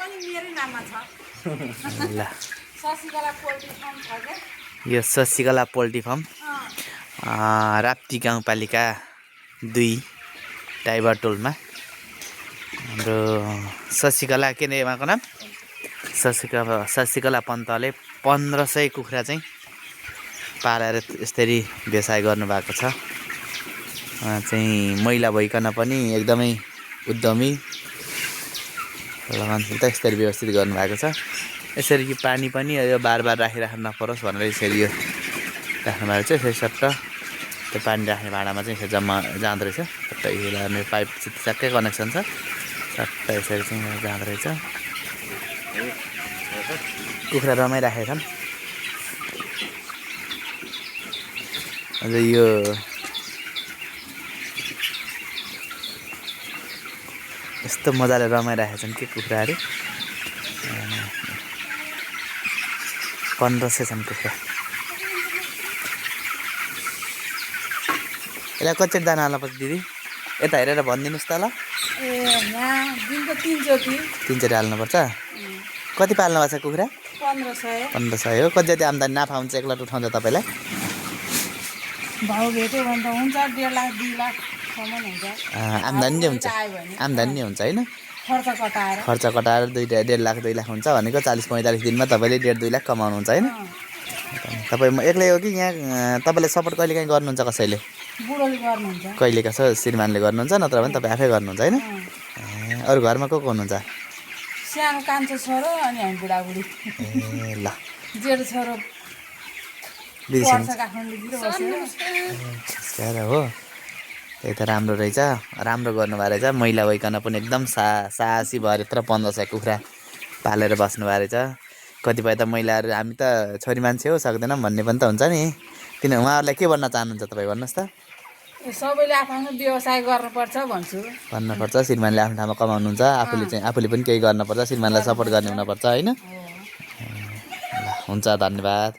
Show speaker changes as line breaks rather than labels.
पनि मेरै नाममा छ
ल
शशिकला पोल्ट्री फार्म छ के
यो शशिकला पोल्ट्री फार्म राप्ती गाउँपालिका 2 टाइबरटोलमा हाम्रो शशिकला के ने उहाँको नाम शशिकला पन्तले 1500 कुखुरा चाहिँ पालेर यसरी व्यवसाय गर्नुभएको छ। चाहिँ महिला भइकन पनि एकदमै उद्यमी मान्छेले त यसरी व्यवस्थित गर्नुभएको छ। यसरी यो पानी पनि यो बार राखिराख्नु नपरोस् भनेर यसरी यो राख्नुभएको छ। यसरी सट्ट त्यो पानी राख्ने भाँडामा चाहिँ यसरी जम्मा जाँदो रहेछ। सट्ट यो पाइप चक्कै कनेक्सन छ। सट्ट यसरी चाहिँ जाँदो रहेछ। कुखुरा रमाइराखेका छन्। अझ यो यस्तो मजाले रमाइराखेका छन् कि कुखुराहरू 1500 छन् कुखुरा। यसलाई कति दाना हाल्नुपर्छ दिदी? यता हेरेर भनिदिनुहोस् त ल।
ए यहाँ दिनको 3
हाल्नुपर्छ। कति पाल्नु भएको छ कुखुरा?
1500
1500 हो। कति जति आम्दानी नाफा हुन्छ एक लट उठाउँछ तपाईँलाई?
भाउ भेट्यो भने त हुन्छ 1.5 लाख 2 लाखसम्म हुन्छ।
आम्दानी नै हुन्छ। आम्दानी नै हुन्छ होइन? खर्च कटाएर 1.5 लाख 2 लाख हुन्छ भनेको 40-45 दिनमा तपाईँले 1.5-2 लाख कमाउनुहुन्छ होइन? तपाईँ एक्लै हो कि यहाँ तपाईँलाई सपोर्ट कहिले काहीँ गर्नुहुन्छ कसैले?
बुढोले गर्नुहुन्छ।
कहिले कसो श्रीमानले गर्नुहुन्छ नत्र भने तपाईँ आफै गर्नुहुन्छ होइन? अरू घरमा को हुनुहुन्छ?
सानो कान्छो छोरो अनि हामी बुढाबुढी।
ए ल
जेठो छोरो पढ्छ काठमाडौँतिर बसेर।
हो त्यही त राम्रो रहेछ। राम्रो गर्नुभएको रहेछ। महिला भइकन पनि एकदम साहसी भएर यत्रो 1500 कुखुरा पालेर बस्नुभएको रहेछ। कतिपय त महिलाहरू हामी त छोरी मान्छे हो सक्दैनौँ भन्ने पनि त हुन्छ नि। किन उहाँहरूलाई के भन्न चाहनुहुन्छ तपाईँ भन्नुहोस् त?
सबैले आफ्नो व्यवसाय गर्नुपर्छ भन्छु।
भन्नुपर्छ। श्रीमानले आफ्नो ठाउँमा कमाउनुहुन्छ। आफूले पनि केही गर्नुपर्छ। श्रीमानलाई सपोर्ट गर्ने हुनुपर्छ होइन? ल हुन्छ धन्यवाद।